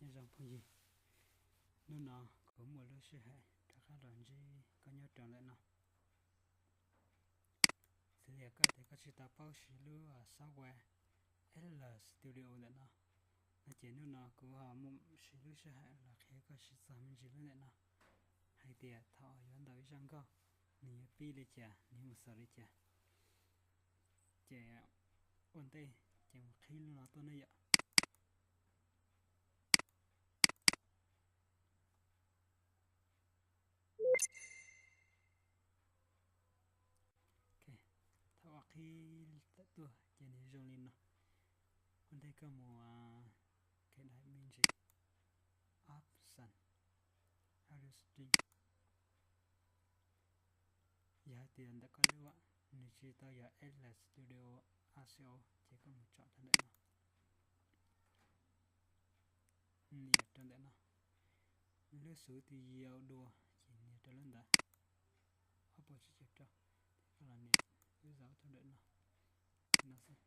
Nyob zoo phooj ywg, hnub no kuv muaj lub sij hawm rov qab los ntsib koj nyob rau ntawm no. Xws li yog koj tias koj tsis tau paub siv lub software F L Studio ntawm no, no ces hnub no kuv ho muaj siv lub sij hawm los qhia koj siv txog me ntsis lub ntawm no, hais tias thaum yuav ntaus ib zaj nkauj, nws yuav pib li cas, nws yuav mus xaus li cas. Ces ua ntej ces mus qhib lub no tuaj ne yom. Thaum ua qhib tawm tuaj ces nws zoo li no. Ua ntej koj mus, khe daim me ntsis option, audio stream. Yog hais tias ntawm koj lub nws tsis tau yog F L Studio R C O ces koj mus tsom rau ntawm no. Nias rau ntawm no, lub studio dua ces nias rau lub ntawd, ob puas tsib caug rau, ces koj los nias lub zaum rau ntawm no, li no xwb.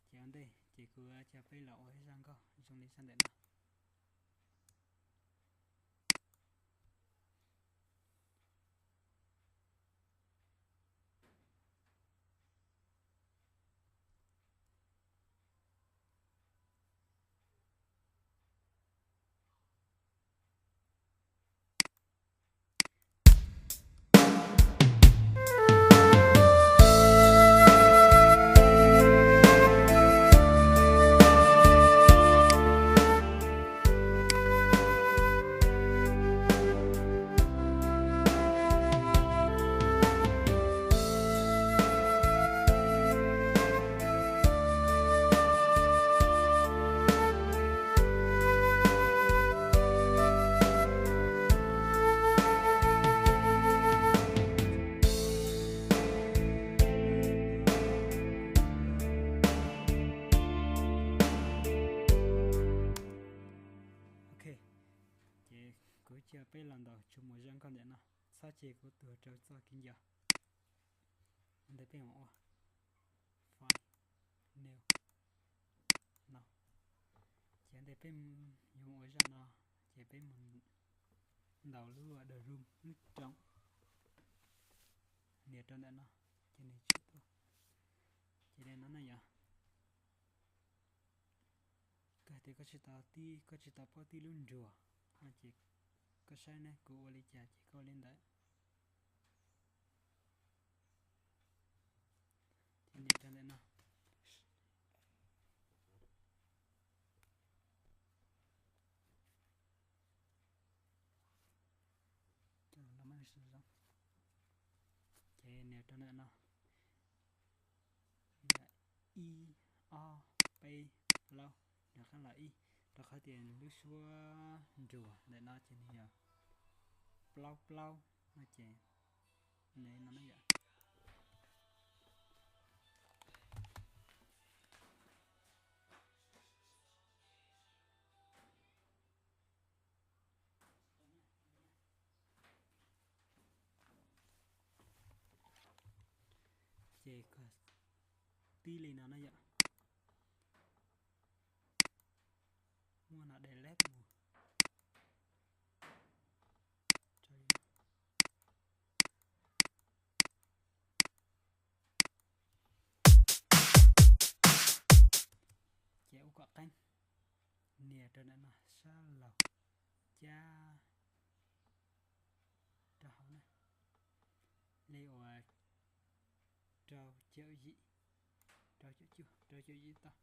Ces ua ntej ces kuv coj peb los ua ib zaj nkauj zoo li zaj ntawm no. Ok, ces kuv coj peb los ntaus tsuas mus zaj nkauj ntawm no, txhob cia kuv tuag rau txoj kev nco. Ua ntej peb mus ua file, new, no. Ces ua ntej peb yuav mus ua zaj no, ces peb mus ntaus lub The Room lub rooj, nias rau ntawm no, ces nws tsis tuaj. Ces li no na yom. Koj hais tias koj tsis tau tib, koj tsis tau paub tib lub nruas no ces koj saib ne, kuv ua li cas ces koj ua li ntawd. Ces nias rau ntawm no. Ces nias rau ntawm no, yog ib, ob, peb, plaub, nws qab los ib, rau qhov tias lub suab nruas ntawm no ces nws yog plaub plaub no ces nws no na yom. Ces koj tib li no na yom. Muaj no delete mus. Ces ua kom qeeb, nias rau ntawm no sab laug, cab rau hauv na, li uas rau caum yim, rau caum cuaj, rau caum yim tau.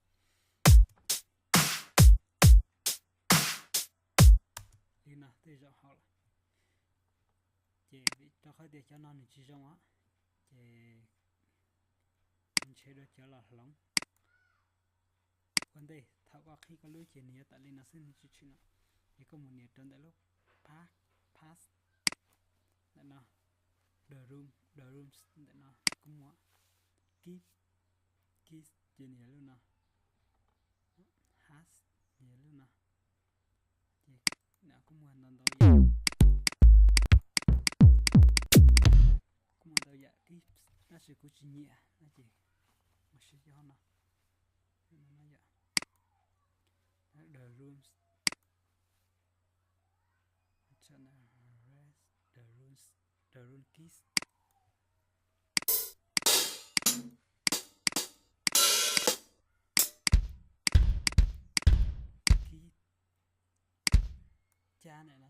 Li no tej zaum haum lawm. Ces vim rau qhov tias cov no nws tsis zoo os, ces kuv ntshe dua cov los hloov. Ua ntej thaum koj qhib koj lub ces nws yuav tawm li no xwb, nws tsis tshwm no. Ces koj mus nias rau ntawm lub path, path ntawm no, the room, the rooms ntawm no kuj muaj, keep, keep ces nws yog lub no, hash nws yog lub no. Ces kuj muaj ntau ntau yam, kuj muaj ntau yam keep, tab sis kuv tsis nyiam no ces mus siv cov no. Yom, no yom. the room, the room keys, keys cab ntawm no,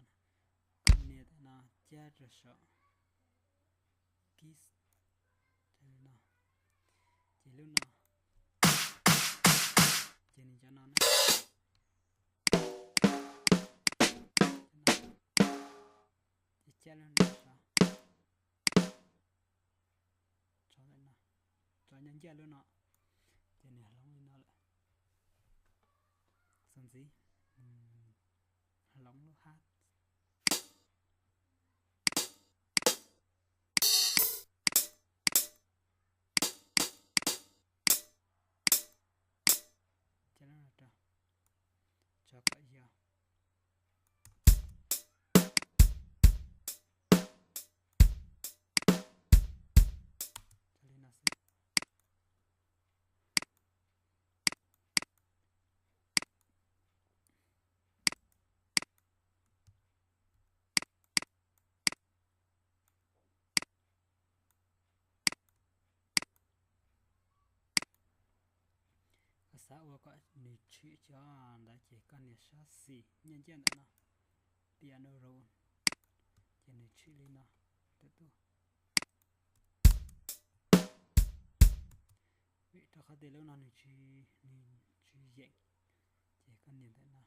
koj nias ntawm no cab rau saum keys, no, ces lub no, ces nws cov no na, ces cab lub no tso, tso ntawm no, tso nyob ncaj lub no, ces nws hloov li no lawm. Xus ntxiv, hloov lub hab. Cab lub no rau, tso kom yog li no xwb. Koj xav ua kom nws tshwm cov ntawd ces koj nias sab xis nyob ncaj ntawm no, piano roll, ces nws tshwm li no rau tuaj. Vim rau qhov tias lub no nws tsis, nws tsis yeem, ces koj nias ntawm no,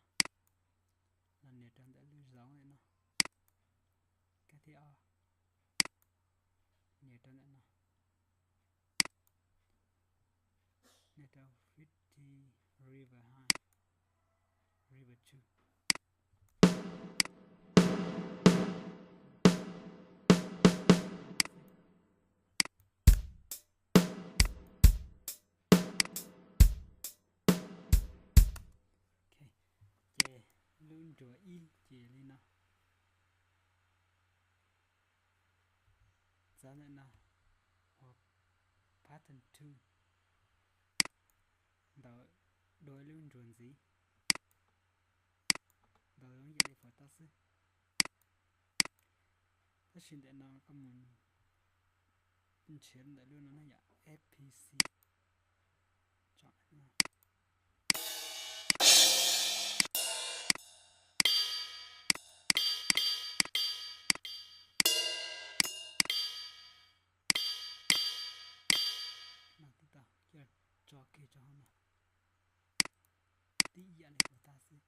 los nias rau ntawm lub zoov ntawm no, kab thib ob, nias rau ntawm no, nias rau fifty reverb high, reverb two. Ok, ces lub nruas ib ces li no. Txawv ntawm no ua pattern two, ntaus dua ib lub nruas ntxiv, ntaus zoo yam li puas tau xwb. Tab sis ntawm no koj mus nrhiav ntawm lub no na yom, F P C. No tib tau, cia tso kiag rau hauv no, tib yam li puas tau xwb.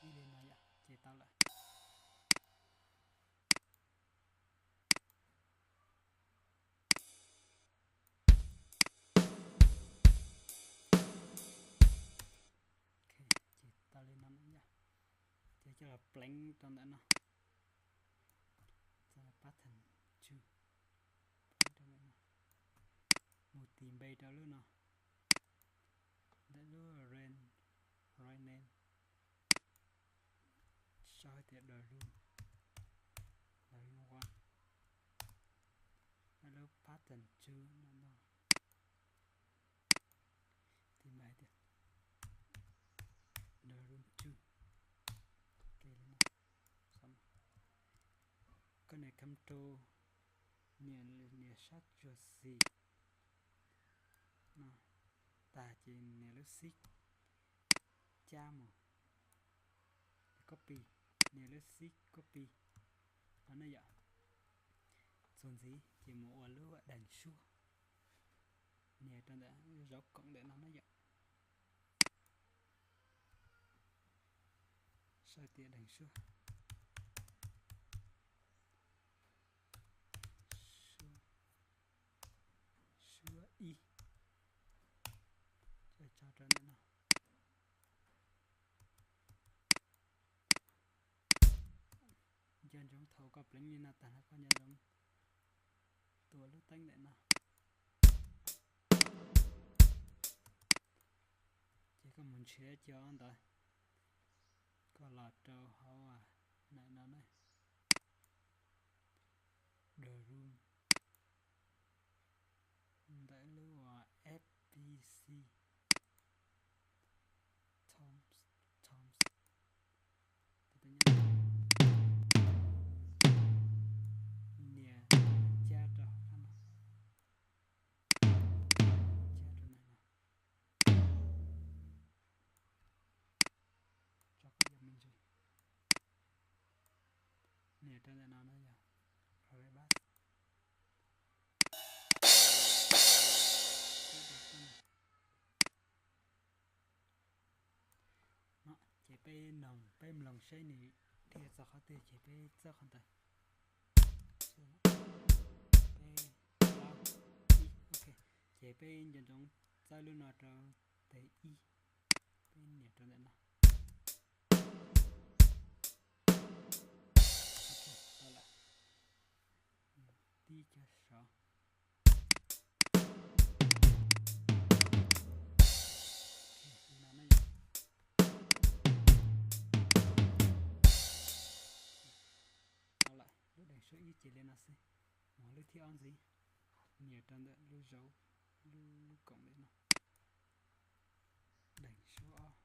Ib li no yom, ces tau lawm. Ok, ces tau li no yom. Ces coj los pleev rau ntawm no. Txog pattern two, pleev rau ntawm no. Mus tis npe rau lub no, ntawm lub range, range name, sau hais tias drum, drum one, ntawm lub pattern two no no. Tis npe hais tias drum two. Ok, li no. Koj nias control, nias, nias sab tsuas xis no, tag ces nias lub shift cab mus, copy, nias lub shift copy no na yom. Txuas ntxiv ces mus ua lub deeg suab, nias rau ntawm zauv koom ntawm no na yom. Sau tias deeg suab, suab, suab ib, tso rau ntawm no. Nco ntsoov thaum koj pleev li no tag no koj nco ntsoov tua lub teeb ntawm no. Nrhiav cov ntawd, koj los rau hauv ntawm no na, the room, ntawm lub F B C, tones, tones, nias cab rau hauv qab no, cab rau ntawm no, tso kom yog me ntsis. Nias rau ntawm no na yog Crash Bass. No ces peb noog, peb mloog seb nws dhia txog qhov twg ces peb txawb qhov ntawd. Peb, plaub, ib, ok. Ces peb nco ntsoov txawb lub no rau tes ib, peb nias rau ntawm no. Ok, tau lawm. Tib cov sov. Ok, li no na yom. Tau lawm, lub deem suab ib ces li no xwb. Mus lub thib ob ntxiv, nias rau ntawm lub zauv, lub, lub koom ntawm no. Deem suab ob,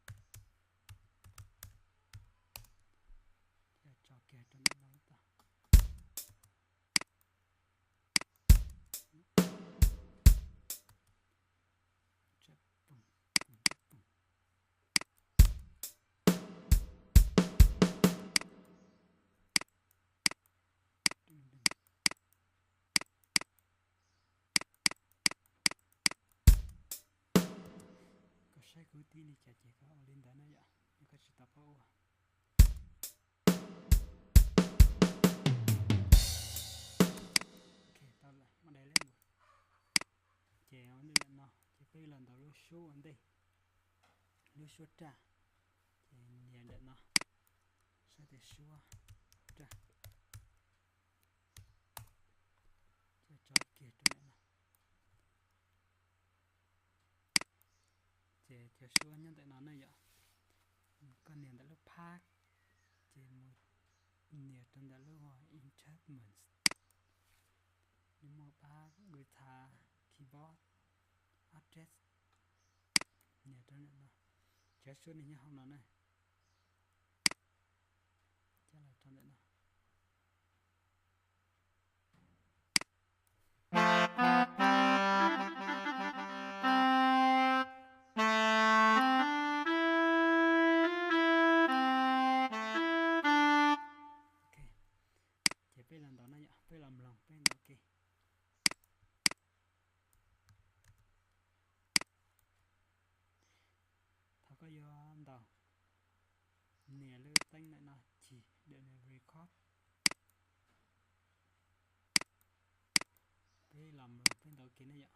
tso kiag rau ntawm no tau. Tsam poog, poog tsam poog. Koj saib kuv tib li cas ces koj ua li ntawd na yom, yog koj tsis tau paub ua. Ok, tau lawm, muab dai leb mus. Ces ua ntej ntawm no ces peb los ntaus lub suab ua ntej, lub suab raj, ces nias ntawm no, saib tias suab raj, ces tso kiag rau ntawm no. Ces cov suab nyob ntawm no na yom, koj nias ntawm lub pab, ces mus nias rau ntawm lub instruments, nws muaj pab guitar, keyboard, address, nias rau ntawm no, cov suab nws nyob hauv no na. Coj los rau ntawm no. Ok, ces peb los ntaus na yom, peb los mloog peb ntaus ke. Thaum koj yuav ntaus, nias lub teeb ntawm no chim, record. Peb los mloog peb ntaus ke na yom.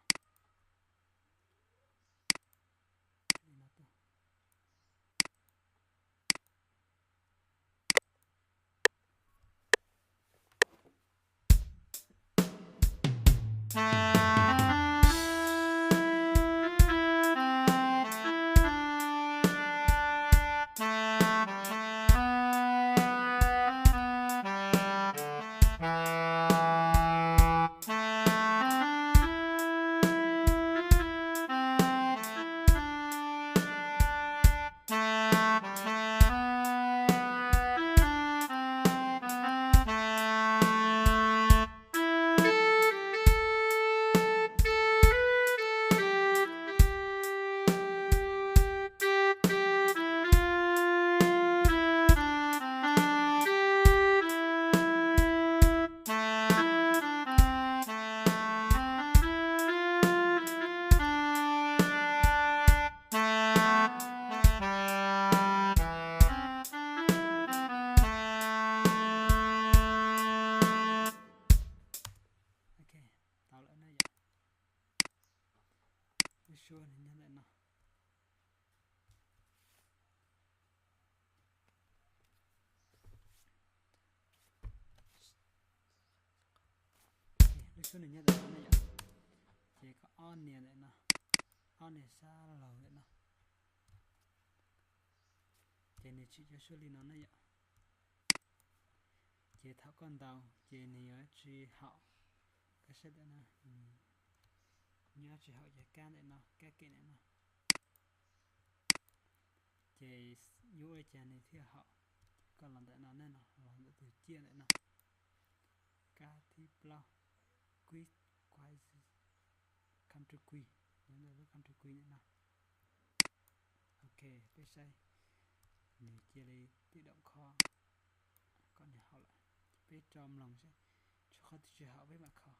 Ok, tau lawm na yom. Lub suab nws nyob ntawm no. Lub suab nws nyob ntawm no na yom. Ces koj ob nias ntawm no, ob nias sab laug ntawm no. Ces nws tsim cov suab li no na yom. Ces thaum koj ntaus ces nws yuav tsis haum. Koj saib ntawm no, nws yuav tsis haum cov kab ntawm no, kab kem ntawm no. Ces yuav ua li cas nws thiaj haum? Koj los ntawm no, nej no los ntawm tus ciaj ntawm no, kab thib plaub, quiz, quiz, come to quiz, nyob ntawm lub come to quiz ntawm no. Ok, peb saib, nws cia li tự động kho kom nws haum lawm. Peb tso mloog seb, tshuav qhov twg tsis haum peb mam kho.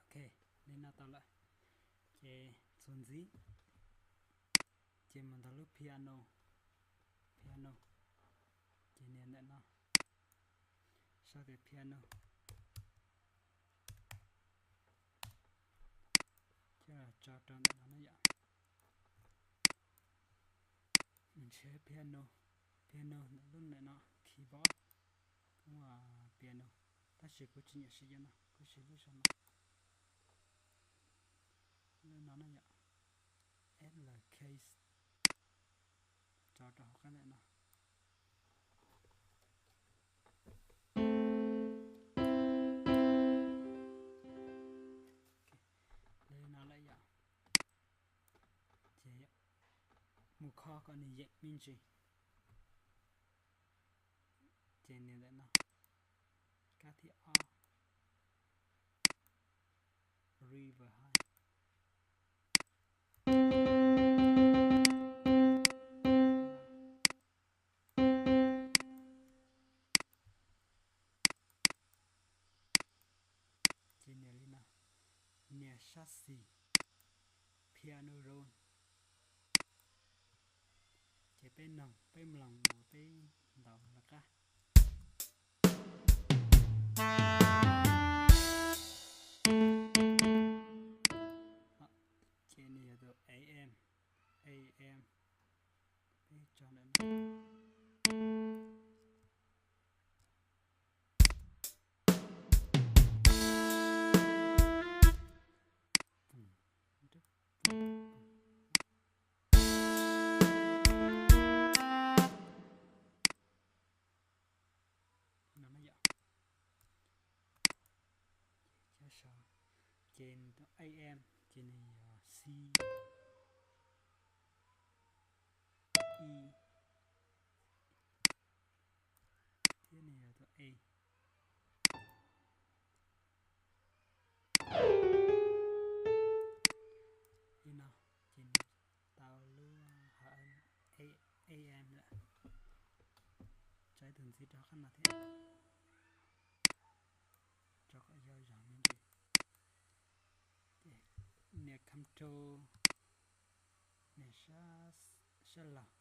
Ok, li no tau lawm. Ces txuas ntxiv, ces mus ntawm lub piano, piano, ces nias ntawm no, sau tias piano, ces tso rau ntawm no na yom. Nws ntshe piano, piano ntawm lub ntawm no, keyboard, piano, tab sis kuv tsis nyiam siv cov no, kuv siv lub saum no, lub no na yom, F L case, tso rau hauv qab ntawm no. Li no lawm yom. Ces mus kho kom nws yeem me ntsis. Ces nias ntawm no, kab thib ob, reverb high. Sab xis, piano roll. Ces peb noog, peb mloog uas peb ntaus lawv qab. Ces nws yog tus A M, A M. Peb tso ntawm no. No na yom. Ces nws tus A M ces nws yog C, E, thiab nws yog tus A. Li no, ces nws tau lub hawv A M lawm. Tso ib tug ntxiv rau qab no thiab. Tso kom yau zog me ntsis. Ces nias control, nias sab laug,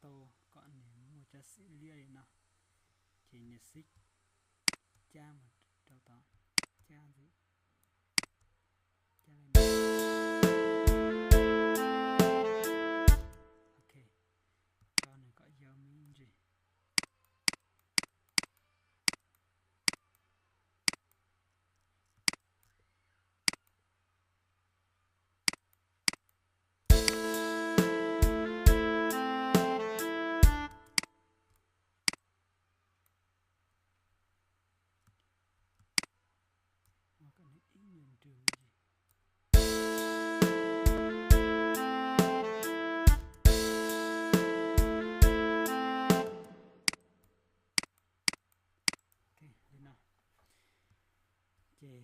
tau kom nws muaj cov xim liab li no, ces nias shift cab mus rau tod, cab ntxiv, cab li no. Ok, tso nws kom yau me ntsis. Ua kom nws ib nyuag nrws me ntsis. Ok, li no. Ces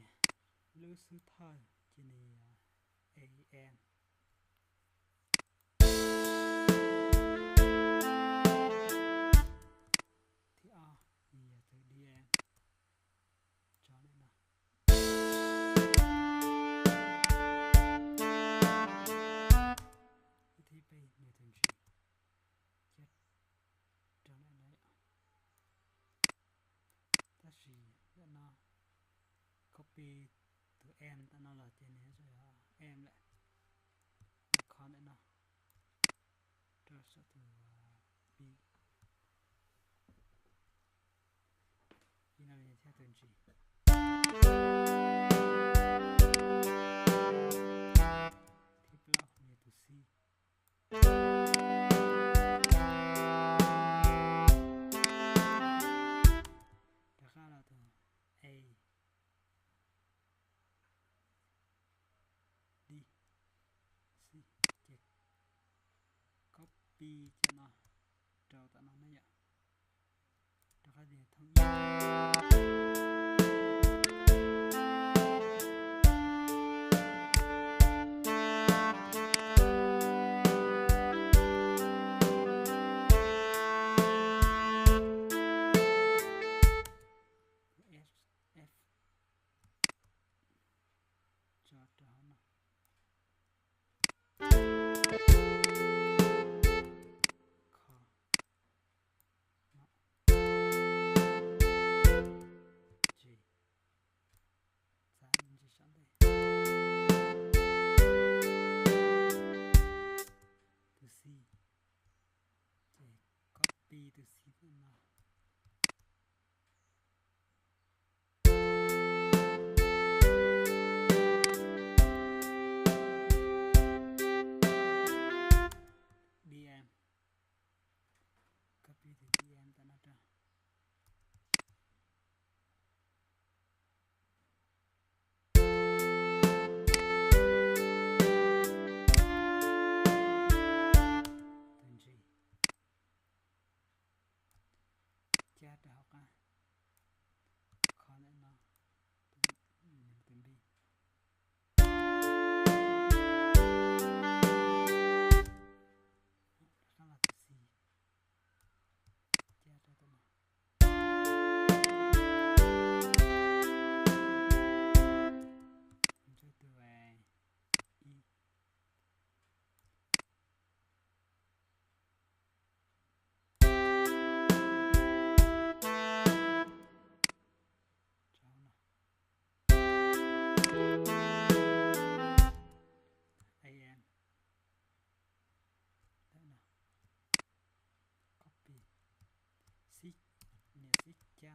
lub xub thawj ces nws yog A M. Thib ob nws yog tus D M. Tso li no. Ib thib peb nws tus G. Ces rau ntawm no. Tab sis ntawm no copy tus M ntawm no los ces nws yuav tsum yog M lawm. Los kho ntawm no rau saum tus B. Li no nws thiaj tus G. Thib plaub nws tus C. Rov qab los tus A, D, C, ces copy cov no rau tom no na yom. Rov qab tus thoob ib. F, F. Tso rau hauv no. Kho no. G. Txav me ntsis saum ntej. Tus C. Ces copy tus C no.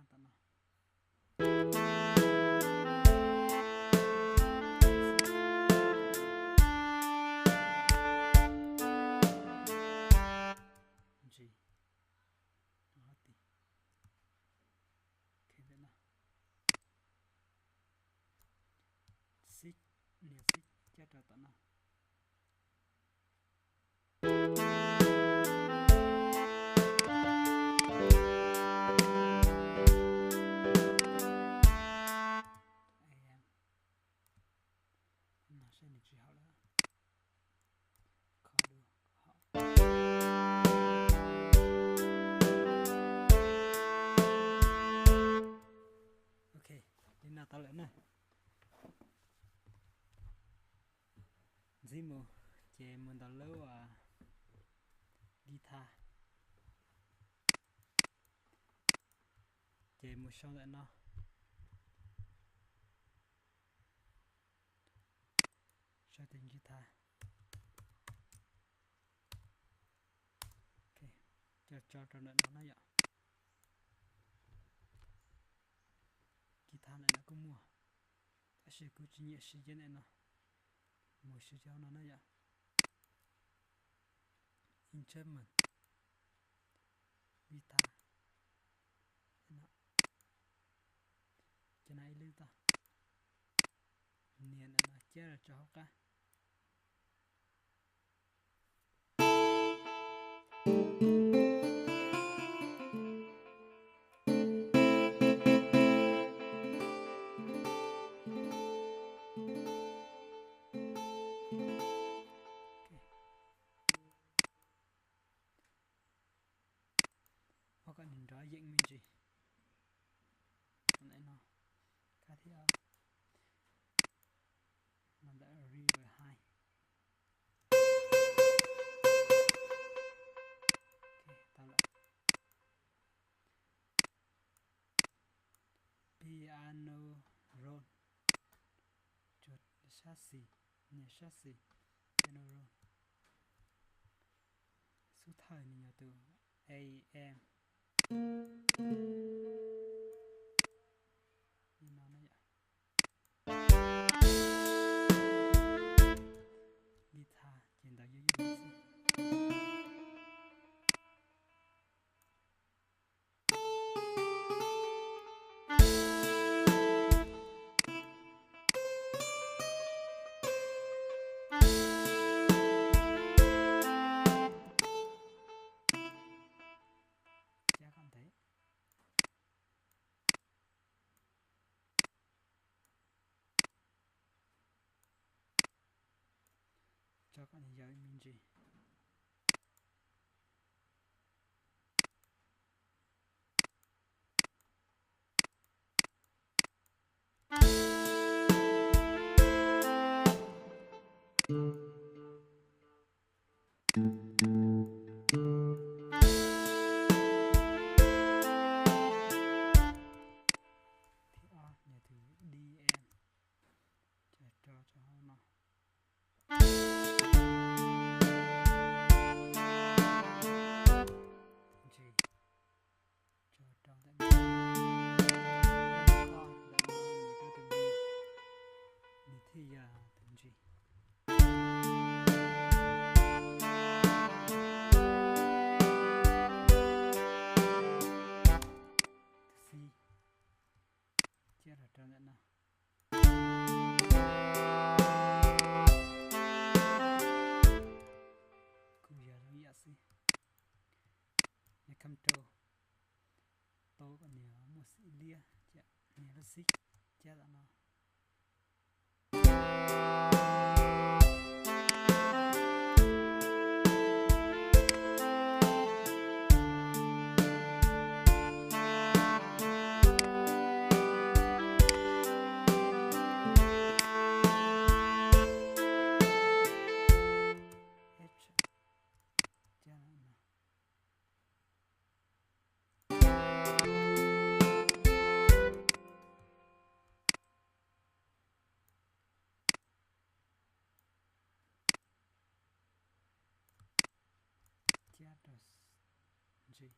Tam no. Ntsis. Ntawm no. Xib, nias xib cab rau tom no. No saib nws tsis haum lawm. Kho dua. Ok, li no tau lawm na. Ntxiv mus ces mus ntawm lub guitar, ces mus sau ntawm no, sau tus guitar, coj tso rau ntawm no na yom. Guitar ntawm no kuj muaj, tab sis kuv tsis nyiam siv cov ntawm no, mus siv cov no na yom. Instrument, guitar, cov no ib lub tag, nias ntawm no cab los rau hauv qab. Ua kom nws nrov yeej me ntsis. Ntawm no, kab thiab, no ntawm reverb high. Ok, tau lawm. Piano roll, sab xis, nias sab xis, piano roll. Xub thawj nws yog tus A M. Li no na yom. Guitar ces ntaus yooj yim xwb. Cab kom ntev. Tso kom nws yau me ntsis. Thib ob, nias tus D M, coj rau hauv no. Tus G, coj rau ntawm no. Tus B, nws thiaj yog tus G. Tus C, coj los rau ntawm no. Kuj yog zoo ib yam xwb. Nias control, tau kom nws muaj xim liab, nias lub xib cab tom no. Cab no. Cab rau ntsis.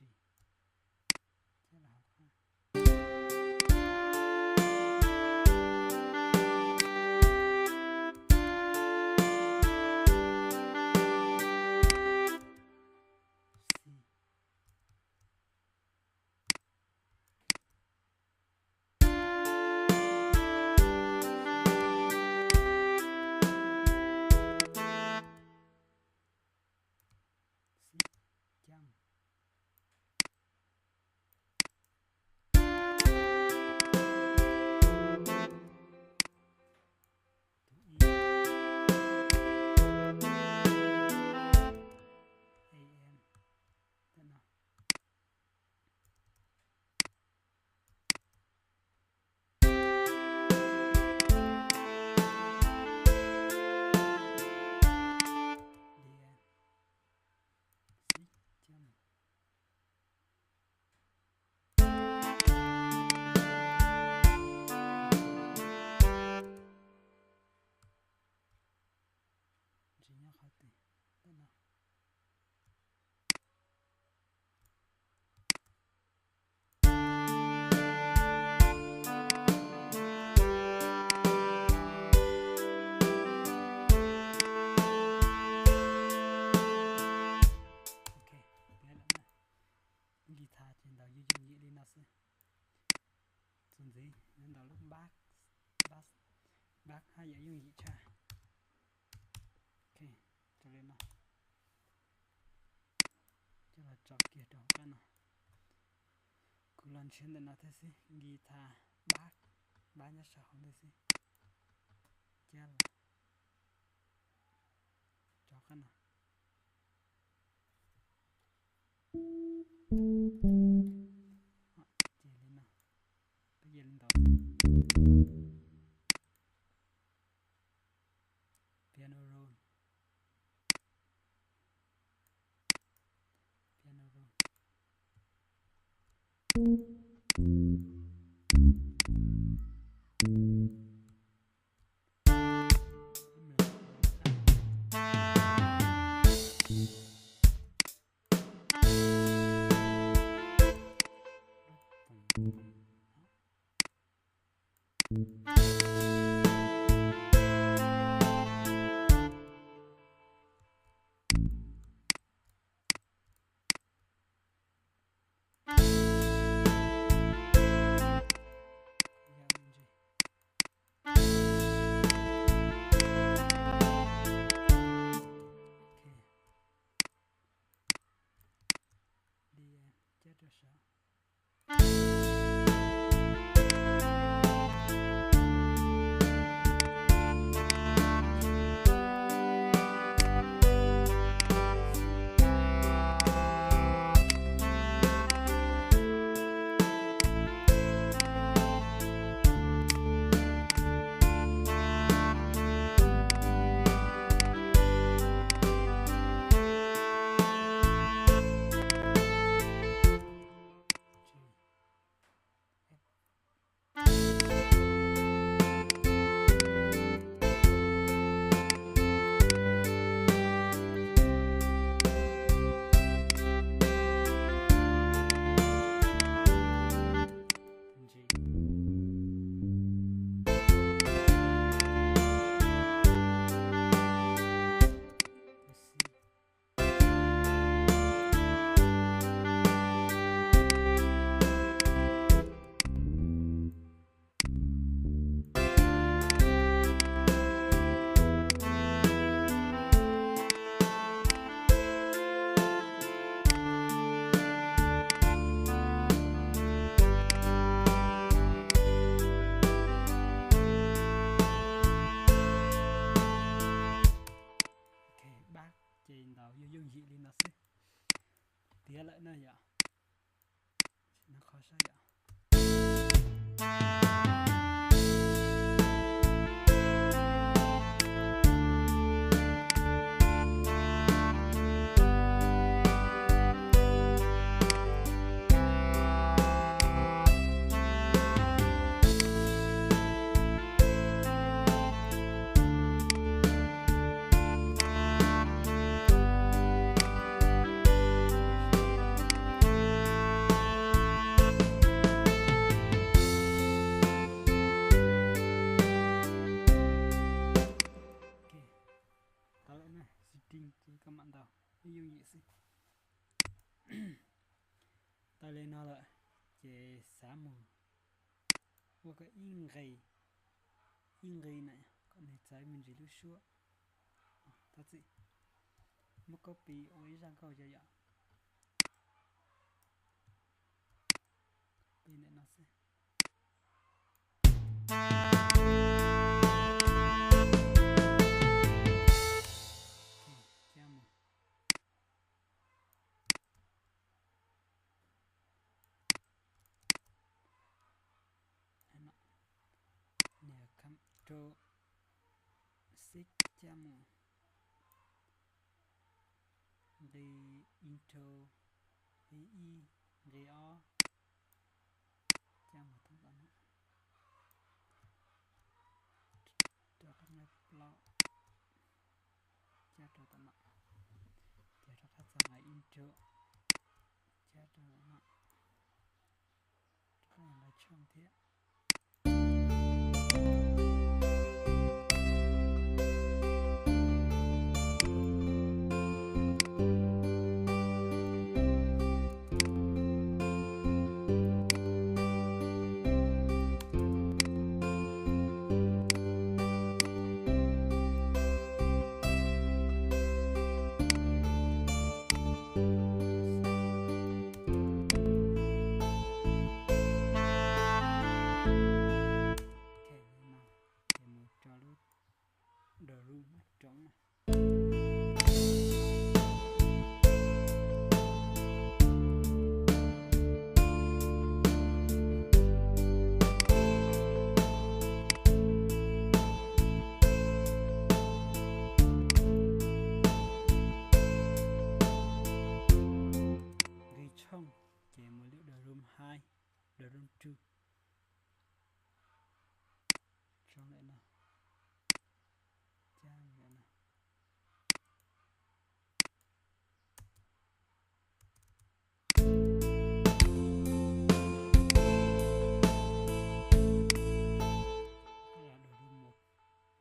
Thiab los hauv qab. Xib cam. Tus ib. A M. Tam no. Xib cam. Ntsis nyob qhov twg? Tam no. Ok, piav lawm na. Guitar ces ntaus yooj yooj yim li no xwb. Txuas ntxiv ntaus lub bass, bass, bass haj yam yooj yim tshaj. Ok, raws li no. Coj los tso kiag rau hauv qab no. Kuv los nrhiav ntawm no thiab xwb, guitar, bass, bass nyob saum hauv ntawd xwb. Cab los tso qab no. Ces li no, peb cia li ntaus xwb. Piano roll. Piano roll. Li cab rau saum. Ok, bass ces ntaus yooj yooj yim li no xwb. Tiav lawm na yom. Nov qhov saib yom. Li no lawm, ces xav mus ua kom ib nqe, ib nqe na, kom nws txawv me ntsis lub suab. Thov txim, muab copy ua ib zaj nkauj yom. Copy ntawm no xwb. Ok, cab mus. Nias Ctrl Shift cab mus. Nqe intro, nqe ib, nqe ob, cab mus thoob plaws no. Rov qab nqe plaub, cab rau tom no. Ces rov qab txog nqe intro, cab rau tom no. Rov qab nqe tshooj thiab. Ok, no ces mus rau lub drum roob na. Nqe tshooj ces mus lub drum high, drum two. Tso lawm no. Cab lawm no.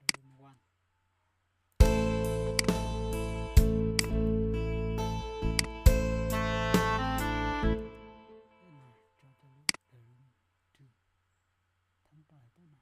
Drum one. Tso rau lub drum two. Thoob plaws tom no.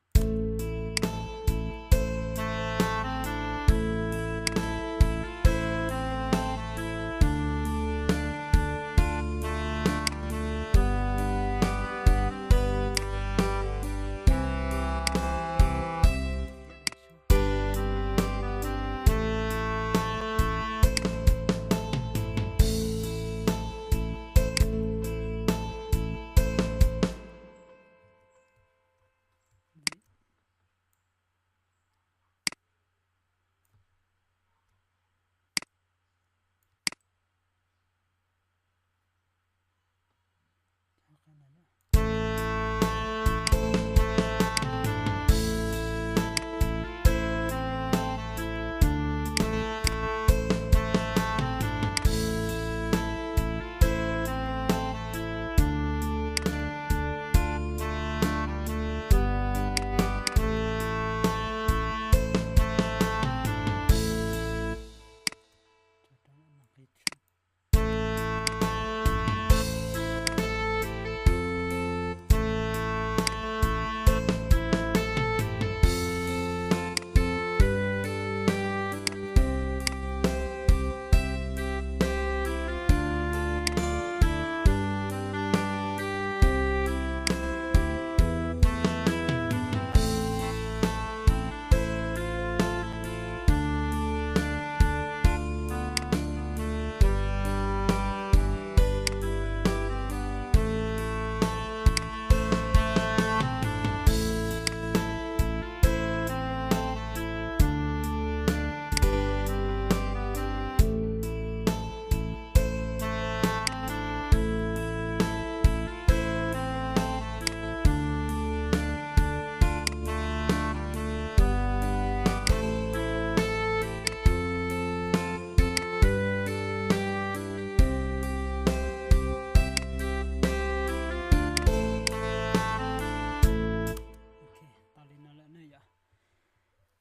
Ok, tau li no lawm ne yom.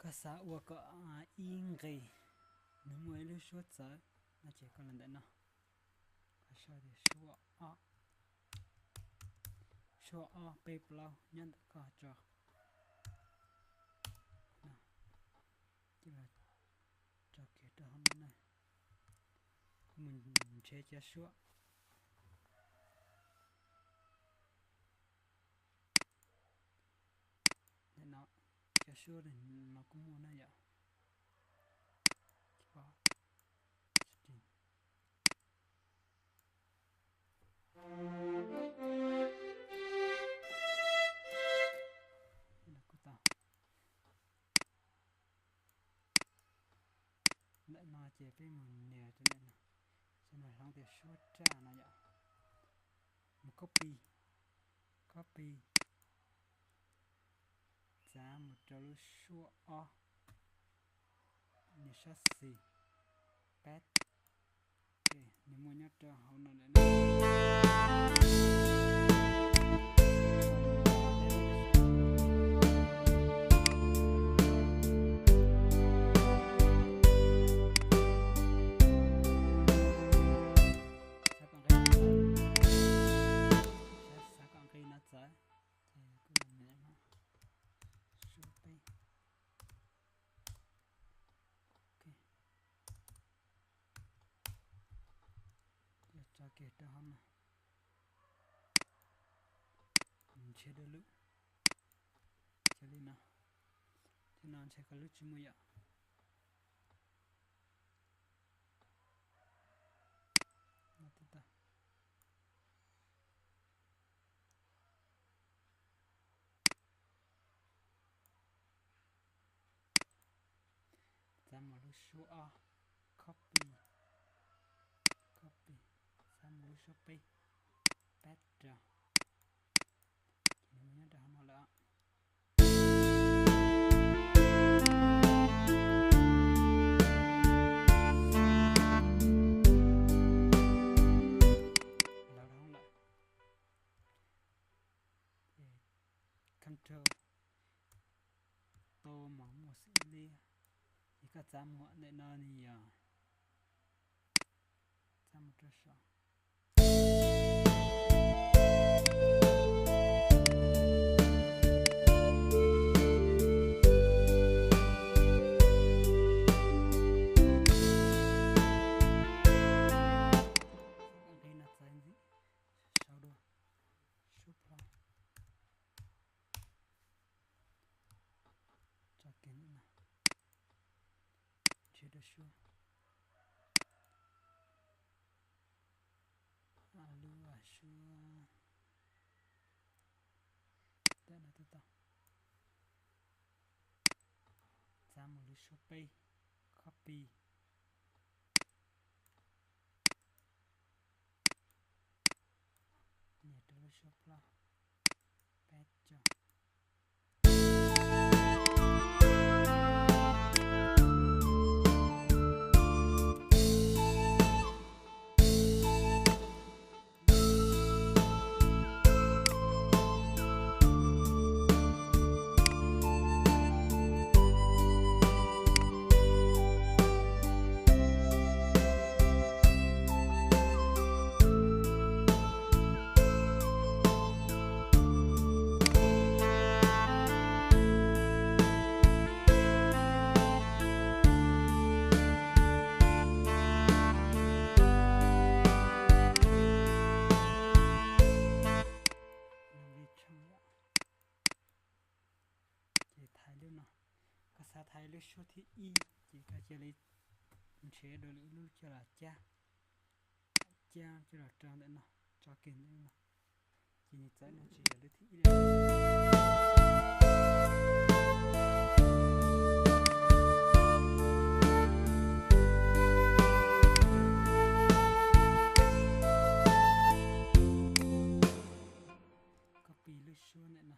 Koj xav ua kom ib nqe nws muaj ib lub suab txawv no ces koj los ntawm no, koj sau tias suab ob, suab ob peb plaub nyob ntawm koj tso. Ces los tso kiag rau hauv no na. Kuv mus nrhiav cov suab. Nim no cov suab no kuj muaj na yom. Ntawm no ces peb mus nias rau ntawm no, ces nws hloov tias suab raj no yom. Mus copy, copy, txav mus rau lub suab ob, nias sab xis, paste. Nws muaj nyob rau hauv no lawm. Xav kom nqi no txawv, ces kuv nias no, suab peb. Tso kiag rau hauv no. Nrhiav dua lub, cia li no. Thiab no ntshe koj lub tsis muaj yom. Txav mus lub suab ob, copy, copy, txav mus lub suab peb, paste rau. Ces nws nyob rau hauv no lawm. Los rau hauv lawm. Control, tau mas muaj xws li, ces koj txav mus ntawm no ni yog, txav mus rau saum. Nqi no txav ntxiv, sau dua, suab plho. Tso kiag ntawm no, nrhiav rau suab, lub suab ntawm no twb tau. Txav mus lub suab peb, copy, nias rau lub suab plaub, paste rau. Ces thaiv lub no, koj xav thaiv lub suab thib ib ces koj cia li nrhiav dua lwm lub coj los cab, cab coj los rau ntawm no, tso kiag ntawm no, ces nws txawv no tsis yog lub thib ib li. Copy lub suab ntawm no.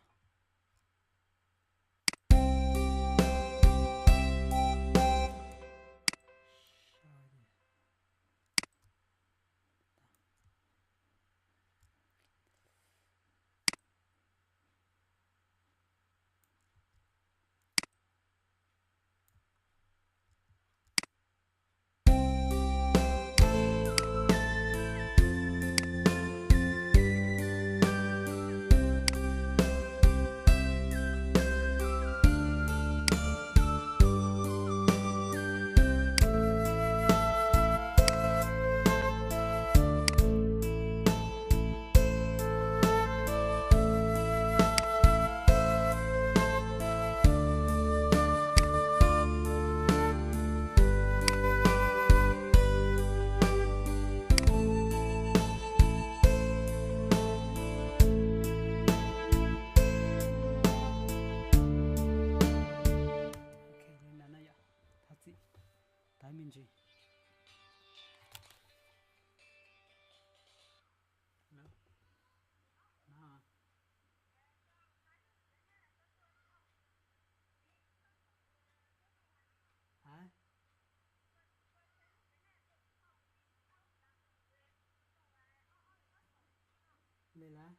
Li lawm,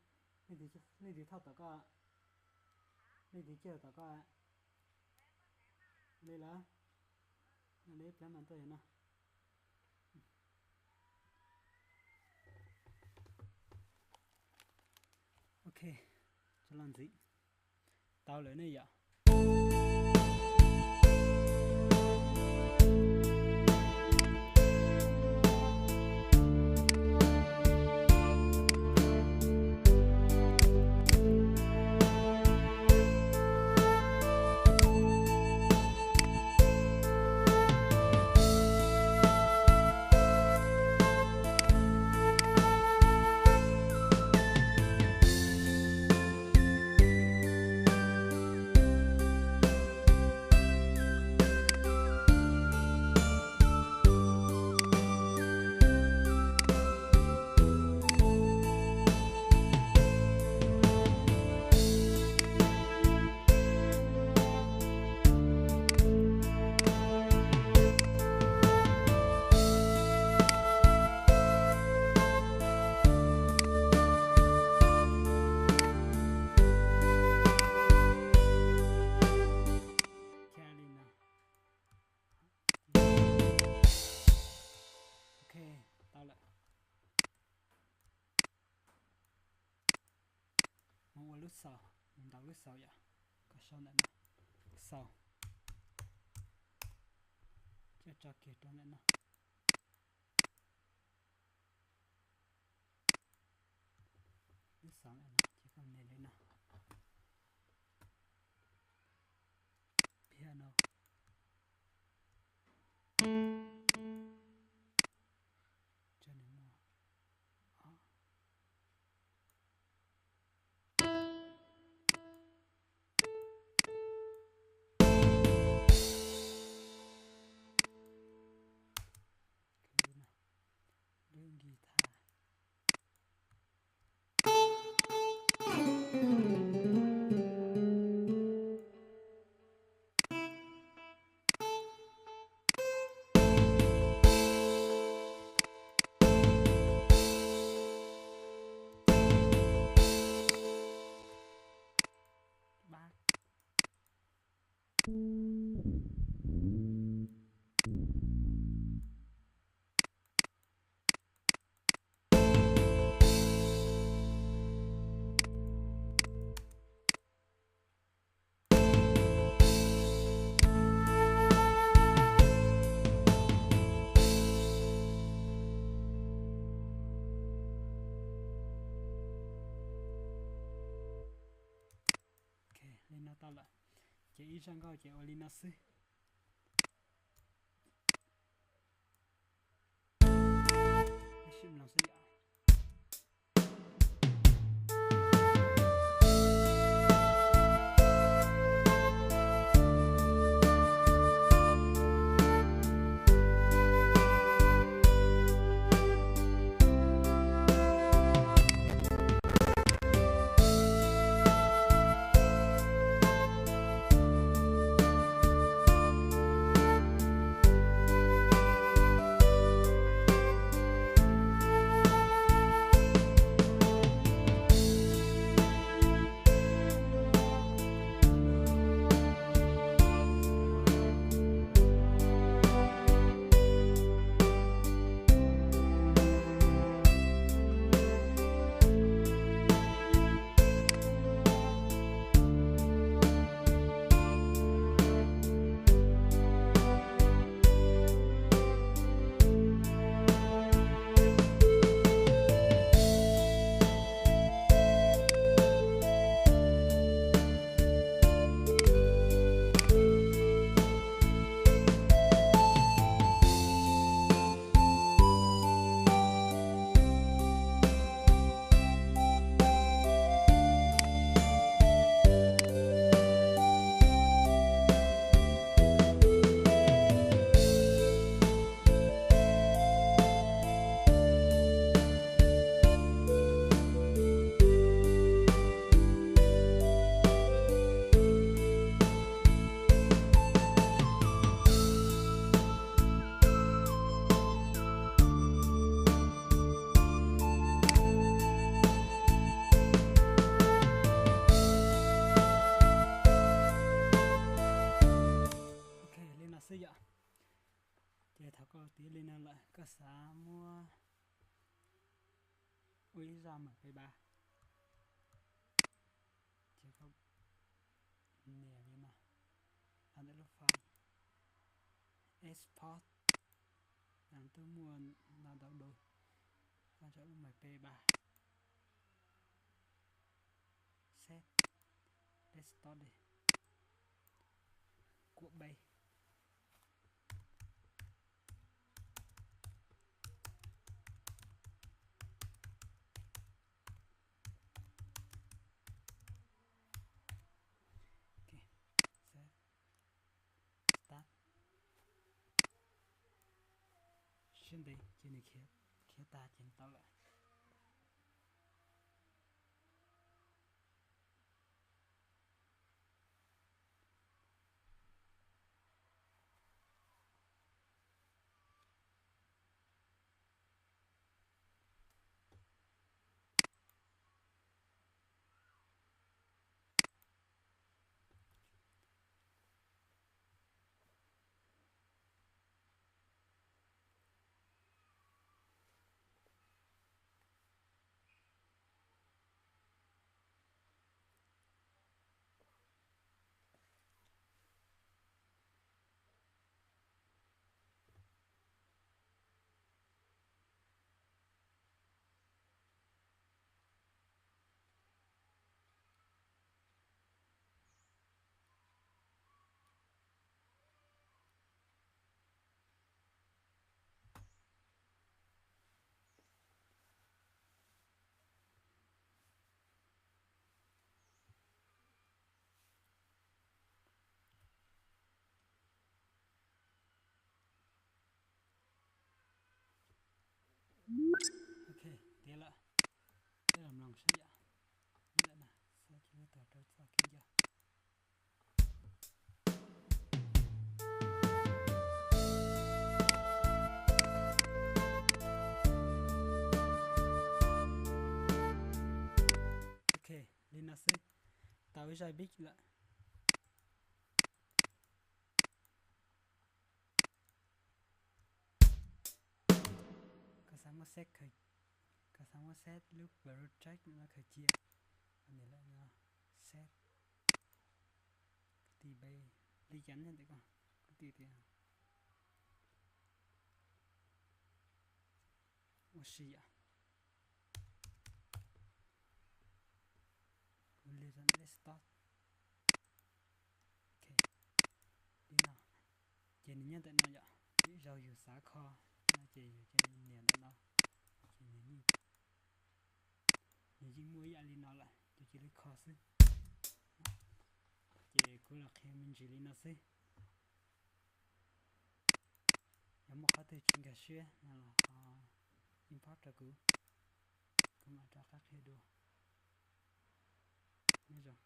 leej twg thauj tom koj? Leej twg cawg tom koj? Li lawm, li plab mas tuaj yog no. Ok, tso los ntxiv. Tau lawm ne yom. Ok, tau lawm. Mus ua lub xaus, mus ntaus lub xaus yom. Koj sau ntawm no, xaus, thiaj tso kiag rau ntawm no. Lub xaus ntawm no ces koj nias li no, piano. Tso nws mus. Lub guitar. Ok, li no tau lawm. Ces ib zaj nkauj ces ua li no xwb. Sib mloog xwb yom. Muaj ib zaj M P ba, ces koj nias li no, los ntawm lub file export, twb muaj no ntau dua, koj tso lub M P ba, save, desktop li, kuaj peb. Ok, save, start. Siab ntev ces nws khiav tag ces nws tau lawm. Ok, tiav lawm. Peb los mloog saib yom. Nyob ntawm no, xav cia li tawm rau txoj kev ncaj. Ok, li no xwb, tau ib zaj beat lawm. Koj xav muab set, koj xav muab set lub project no khaws cia, nias lawm no, set, kuv tis npe li cas nyob ntawm koj, kuv tis tias ua si yom. Kuv li desktop. Ok, li no, ces nws nyob ntawm no yom. Lwm zaug yus xav kho no ces yus cia li nias ntawm no, ces nws yeej, nws yeej muaj ib yam li no lawm, yus cia li kho xwb. Ces kuv los qhia me ntsis li no xwb. Yog muaj qhov twg tsis nkag siab no los ho inbox rau kuv, kuv mam rov qab qhia dua. Nyob zoo.